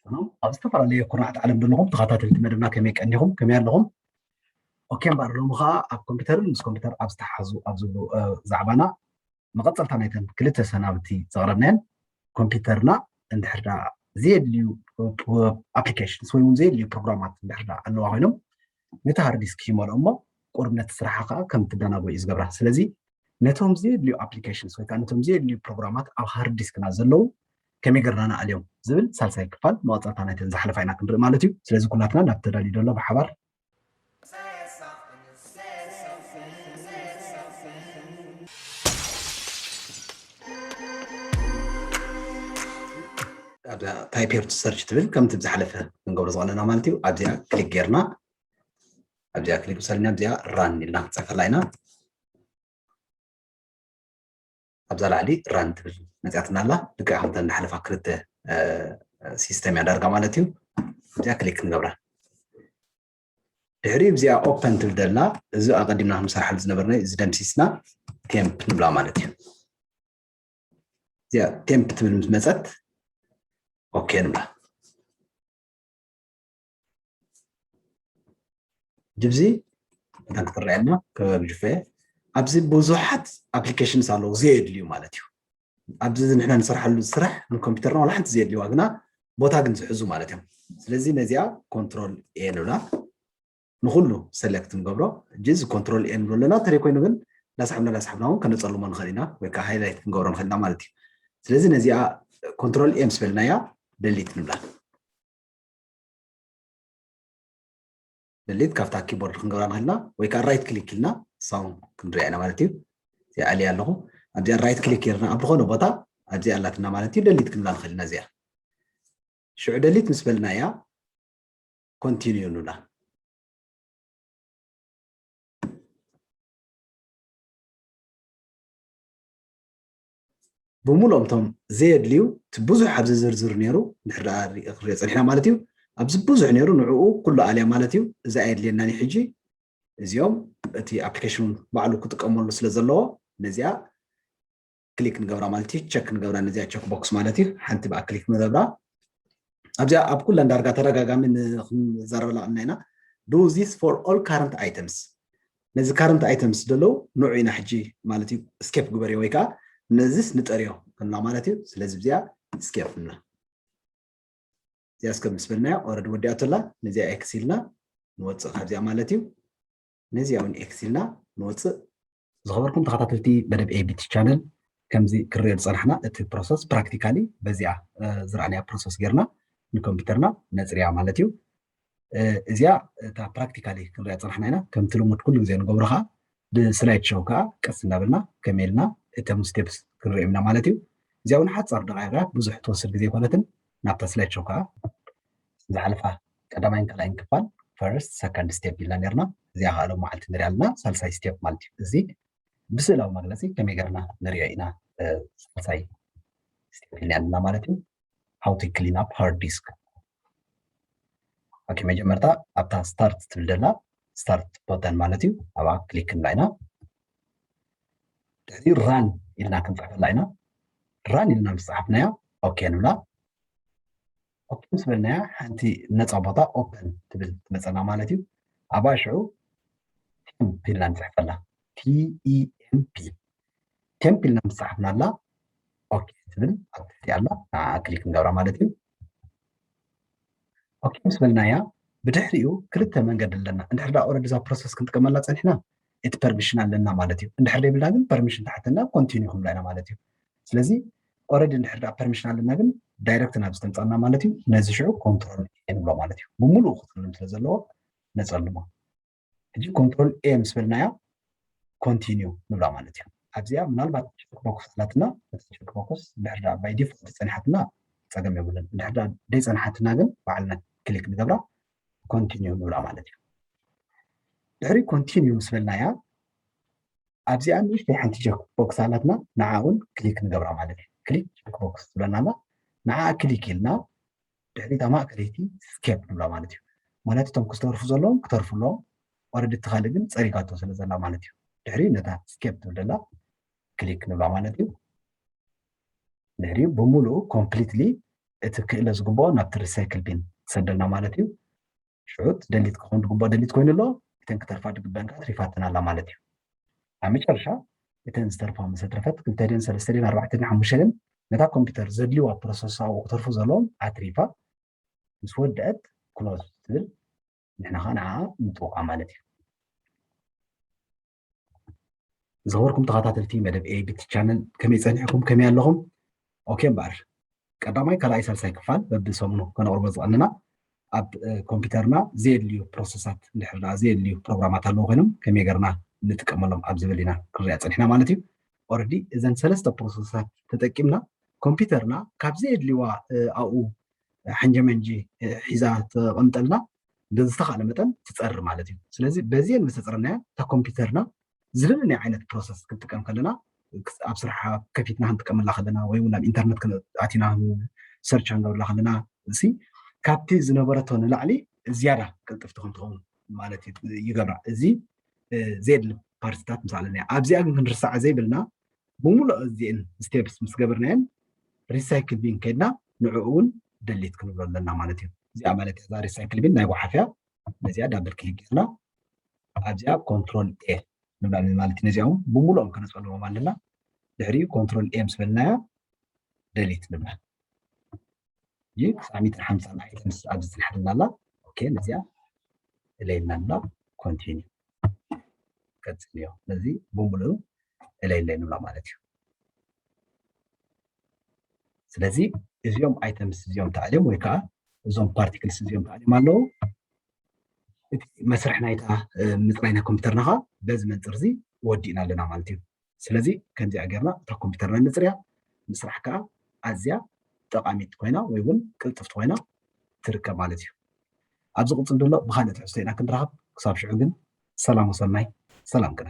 ሰላም፣ ኣብ ዝተፈላለየ ኩርናዕቲ ዓለም ዘለኹም ተኸታተልቲ መደብና ከመይ ቀኒኹም? ከመይ ኣለኹም? ኦኬ እምበኣር፣ ሎሚ ኸዓ ኣብ ኮምፒውተርን ምስ ኮምፒውተር ኣብ ዝተሓዙ ኣብ ዝብሉ ዛዕባና መቐፀልታ ናይተን ክልተ ሰናብቲ ዘቕረብናየን፣ ኮምፒውተርና እንድሕር ደኣ ዘየድልዩ ኣፕሊኬሽንስ ወይ እውን ዘየድልዩ ፕሮግራማት እንድሕር ደኣ ኣለዋ ኮይኖም፣ ነቲ ሃርድ ዲስክ ይመልኦ እሞ ቁሩብ ነቲ ስራሓ ከዓ ከም ትደናጎ እዩ ዝገብራ። ስለዚ ነቶም ዘየድልዩ ኣፕሊኬሽንስ ወይ ከዓ ነቶም ዘየድልዩ ፕሮግራማት ኣብ ሃርድ ዲስክና ዘለዉ ከመይ ገርና ንኣልዮም ዝብል ሳልሳይ ክፋል መቐፀልታ ናይተን ዝሓለፋ ኢና ክንርኢ ማለት እዩ። ስለዚ ኩላትና ናብ ተዳልዩ ዘሎ ብሓባር ኣብዛ ታይፕ ሄር ቱ ሰርች ትብል ከምቲ ብዝሓለፈ ክንገብሮ ዝቐለና ማለት እዩ። ኣብዚኣ ክሊክ ጌርና ኣብዚኣ ክሊክ ሰልና ኣብዚኣ ራን ኢልና ክንፅሕፈላ ኢና። ኣብዛ ላዕሊ ራን ትብል መፅያትና ኣላ። ልክዕ ከምተን ዝሓለፋ ክልተ ሲስተም እያ ዳርጋ ማለት እዩ። ኣብዚኣ ክሊክ ንገብራ። ድሕሪ እዚኣ ኦፐን ትብል ደላ፣ እዚ ኣቐዲምና ክንሰርሓሉ ዝነበርና እዚ ደምሲስና ቴምፕ ንብላ ማለት እዩ። እዚኣ ቴምፕ ትብል ምስ መፀት ኦኬ ንብላ። ድብዚ መታን ክትረኣየና ከባቢ ጁፈ ኣብዚ ብዙሓት ኣፕሊኬሽንስ ኣለዉ ዘየድልዩ ማለት እዩ። ኣብዚ ንሕና ንሰርሓሉ ስራሕ ንኮምፒውተርና ዋላ ሓንቲ ዘየድልዩዋ ግና ቦታ ግን ዝሕዙ ማለት እዮም። ስለዚ ነዚኣ ኮንትሮል ኤ ንብላ። ንኩሉ ሰሌክት ንገብሮ። ሕጂ እዚ ኮንትሮል ኤ ንብሎ ኣለና። ተለይ ኮይኑ ግን ዳስሓብና ዳስሓብና እውን ከነፀልሞ ንኽእል ኢና ወይ ከዓ ሃይላይት ክንገብሮ ንኽእል ኢና ማለት እዩ። ስለዚ ነዚኣ ኮንትሮል ኤ ምስ በልናያ ደሊት ንብላ። ደሊት ካብታ ኪቦርድ ክንገብራ ንኽእል ኢና ወይ ከዓ ራይት ክሊክ ኢልና ሳውን ክንሪኣ ኢና ማለት እዩ። እዚኣ ኣልያ ኣለኹ። ኣብዚኣ ራይት ክሊክ ጌርና ኣብ ዝኾነ ቦታ ኣብዚኣ ኣላትና ማለት እዩ። ደሊት ክንብላ ንኽእል ኢና እዚኣ። ሽዑ ደሊት ምስ በልናያ ኮንቲኒዩ ንብላ። ብምሉኦም እቶም ዘየድልዩ እቲ ብዙሕ ኣብዚ ዝርዝር ነይሩ እንድሕር ደኣ ርኢ- ክንሪኦ ፀኒሕና ማለት እዩ። ኣብዚ ብዙሕ ነይሩ ንዕኡ ኩሉ ኣልያ ማለት እዩ። እዚ ኣየድልየናን እዩ ሕጂ። እዚኦም እቲ ኣፕሊኬሽን ባዕሉ ክጥቀመሉ ስለ ዘለዎ ነዚኣ ክሊክ ንገብራ ማለት እዩ። ቸክ ንገብራ ነዚኣ ቸክ ቦክስ ማለት እዩ። ሓንቲ ብኣ ክሊክ ንገብራ። ኣብዚኣ ኣብ ኩለን ዳርጋ ተደጋጋሚ ንክንዛረበላ ቀና ኢና። Do this for all current items። ነዚ ካረንት ኣይተምስ ዘለዉ ንዑ ኢና ሕጂ ማለት እዩ ስኬፕ ግበርዮ ወይ ከዓ ነዚስ ንጠርዮ ክንብላ ማለት እዩ። ስለዚ እዚኣ ስኬፕ ንብላ። እዚኣ እስከ ምስ በልናዮ ኦረዲ ወዲኣቶ ኣላ። ነዚኣ ኤክስ ኢልና ንወፅእ ካብዚኣ ማለት እዩ። ነዚኣ እውን ኤክስ ኢልና ንወፅእ። ዝኸበርኩም ተኸታተልቲ መደብ ኤቢቲ ቻነል ከምዚ ክንሪኦ ዝፀናሕና እቲ ፕሮሰስ ፕራክቲካሊ በዚኣ እ፣ ዝረኣናያ ፕሮሰስ ጌርና ንኮምፒውተርና ነፅርያ ማለት እዩ። እ፣ እዚኣ እታ ፕራክቲካሊ ክንሪኣ ዝፀናሕና ኢና። ከምቲ ልሙድ ኩሉ ግዜ ንገብሮ ከዓ ብስላይድ ሾው ከዓ ቀስ እናበልና ከመይ ኢልና እቶም ስቴፕስ ክንሪኦም ኢና ማለት እዩ። እዚኣ እውን ሓፃር ደቃይቃ ብዙሕ ትወስድ ግዜ ኣይኮነትን። ናብታ ስላይድ ሾው ከዓ ዝሓለፋ ቀዳማይን ካልኣይን ክፋል ፈርስት ሰከንድ ስቴፕ ኢልና ነርና። እዚኣ ከዓ ሎም መዓልቲ ንሪኣ ኣለና ሳልሳይ ስቴፕ ማለት እዩ። እዚ ብስእላዊ መግለፂ ከመይ ገርና ንሪኦ ኢና። እ፣ ሳልሳይ ስቴፕ ኢልና ኣለና ማለት እዩ። How to clean up hard disk። ኦኬ፣ መጀመርታ ኣብታ ስታርት ትብል ደላ ስታርት ቦተን ማለት እዩ። ኣብኣ ክሊክ ንብላ ኢና። ድሕሪ ራን ኢልና ክንፅሕፈላ ኢና። ራን ኢልና ምስ ፀሓፍናያ ኦኬ ንብላ። ኦኬ ምስ በልናያ ሓንቲ ነፃ ቦታ ኦፐን ትብል ትመፀና ማለት እዩ። ኣብኣ ሽዑ ቴምፕ ኢልና ንፅሕፈላ። ቲ ኢ ኤም ፒ ቴምፕ ኢልና ምስ ፀሓፍናላ ኦኬ ትብል ኣብ ትሕቲ ኣላ ንዓ ክሊክ ንገብራ ማለት እዩ። ኦኬ ምስ በልናያ ብድሕሪኡ ክልተ መንገዲ ኣለና። እንድሕር ዳ ኦረዲ እዛ ፕሮሰስ ክንጥቀመላ ፀኒሕና እቲ ፐርሚሽን ኣለና ማለት እዩ። እንድሕር ዘይብልና ግን ፐርሚሽን ተሓተና ኮንቲኒዩ ክንብላ ኢና ማለት እዩ። ስለዚ ኦረዲ እንድሕር ዳ ፐርሚሽን ኣለና ግን ዳይረክት ናብ ዝተምፃና ማለት እዩ። ነዚ ሽዑ ኮንትሮል ኤ ንብሎ ማለት እዩ። ብምሉኡ ክፅልም ስለ ዘለዎ ነፀልሞ። ሕጂ ኮንትሮል ኤ ምስ በልናያ ኮንቲኒዩ ንብላ ማለት እዩ። ኣብዚኣ ምናልባት ቸክ ቦክስ ኣላትና። እታ ቸክ ቦክስ እንድሕር ዳ ባይ ዲፎልት ፀኒሓትና ፀገም የብሉን። እንድሕር ዳ ደይፀንሓትና ግን ባዕልና ክሊክ ንገብራ ኮንቲኒዩ ንብላ ማለት እዩ። ድሕሪ ኮንቲኒዩ ምስ በልናያ ኣብዚኣ ንእሽተይ ሓንቲ ቸክ ቦክስ ኣላትና። ንዓ እውን ክሊክ ንገብራ ማለት እዩ። ክሊክ ቸክ ቦክስ ትብለና ኣላ። ንዓ ክሊክ ኢልና ድሕሪ እታ ማእከለይቲ ስኬፕ ንብላ ማለት እዩ። ማለት እቶም ክተርፉ ዘለዎም ክተርፉ ኣለዎም። ኦረዲ እቲ ካልእ ግን ጸሪጋቶ ስለ ዘላ ማለት እዩ። ድሕሪ ነታ ስኬፕ ትብል ዘላ ክሊክ ንብላ ማለት እዩ። ድሕሪ ብምሉኡ ኮምፕሊትሊ እቲ ክእለ ዝግብኦ ናብቲ ሪሳይክል ቢን ትሰደልና ማለት እዩ። ሽዑ ደሊት ክኸውን ዝግብኦ ደሊት ኮይኑ ኣሎ፣ እተን ክተርፋ ዝግበአን ከዓ ትሪፋተን ኣላ ማለት እዩ። ኣብ መጨረሻ እተን ዝተርፋ ምስ ኣትረፈት ክልተ ድን ሰለስተ ድን ኣርባዕተ ድን ሓሙሽተ ድን ነታ ኮምፒውተር ዘድልዋ ፕሮሰስ ኣብኡ ክተርፉ ዘለዎም ኣትሪፋ ምስ ወደአት ክሎዝ ትብል ንሕና ከዓ ንጥውቃ ማለት እዩ። ዝኸበርኩም ተኸታተልቲ መደብ ኤቢቲ ቻነል ከመይ ጸኒሕኩም ከመይ ኣለኹም? ኦኬ እምበኣር ቀዳማይ ካልኣይ ሳልሳይ ክፋል በብሰሙኑ ከነቕርቦ ዝቐንና ኣብ ኮምፒውተርና ዘየድልዩ ፕሮሰሳት እንድሕር ደኣ ዘየድልዩ ፕሮግራማት ኣለዉ ኮይኖም ከመይ ገርና ንጥቀመሎም ኣብ ዝብል ኢና ክንሪኣ ጸኒሕና ማለት እዩ። ኦረዲ እዘን ሰለስተ ፕሮሰሳት ተጠቂምና ኮምፒውተርና ካብ ዘየድልዋ ኣብኡ ሓንጀመንጂ ሒዛ ተቐምጠልና ብዝተኻእለ መጠን ትፀሪ ማለት እዩ። ስለዚ በዚአን ምስ ተፅረናያ እታ ኮምፒውተርና ዝደለናዮ ዓይነት ፕሮሰስ ክንጥቀም ከለና ኣብ ስራሓ ከፊትና ክንጥቀመላ ከለና ወይ እውን ኣብ ኢንተርነት ኣቲና ሰርች ክንገብርላ ከለና እሲ ካብቲ ዝነበረቶ ንላዕሊ ዝያዳ ቅልጥፍቲ ከምትኸውን ማለት ይገብራ። እዚ ዘየድሊ ፓርትታት ምስ ኣለና ኣብዚኣ ግን ክንርሳዓ ዘይብልና ብምሉእ እዚአን ስቴፕስ ምስ ገበርናየን ሪሳይክል ቢን ከይድና ንዕኡ እውን ደሊት ክንብሎ ኣለና ማለት እዩ። እዚኣ ማለት እዛ ሪሳይክል ቢን ናይ ጓሓፍያ ነዚኣ ዳብል ክሊክ ጌርና ኣብዚኣ ኮንትሮል ኤ ንብላ ማለት እዩ። ነዚኣ እውን ብምሉኦም ከነፅልዎም ኣለና። ድሕሪኡ ኮንትሮል ኤ ምስ በልናያ ደሊት ንብላ። ይህ ክሳብ ሚእትን ሓምሳን ኣይተምስ ኣብዚ ፅንሓትና ኣላ። ኦኬ ነዚኣ እለይልና ንብላ ኮንቲኒ ቀፅልዮ። ነዚ ብምሉኡ እለይለይ ንብላ ማለት እዩ። ስለዚ እዚኦም ኣይተምስ እዚኦም ተኣልዮም ወይ ከዓ እዞም ፓርቲክልስ እዚኦም ተኣልዮም ኣለዉ። እቲ መስርሕ ናይታ ምፅራይ ናይ ኮምፒውተርና ከዓ በዚ መንፅር እዚ ወዲእና ኣለና ማለት እዩ። ስለዚ ከምዚኣ ጌርና እታ ኮምፒውተርና ንፅርያ ምስራሕ ከዓ ኣዝያ ጠቃሚት ኮይና ወይ እውን ቅልጥፍቲ ኮይና ትርከብ ማለት እዩ። ኣብ ዝቕፅል ዘሎ ብካልእ ትሕዝቶ ኢና ክንራኸብ። ክሳብ ሽዑ ግን ሰላም ወሰናይ፣ ሰላም ቅነ።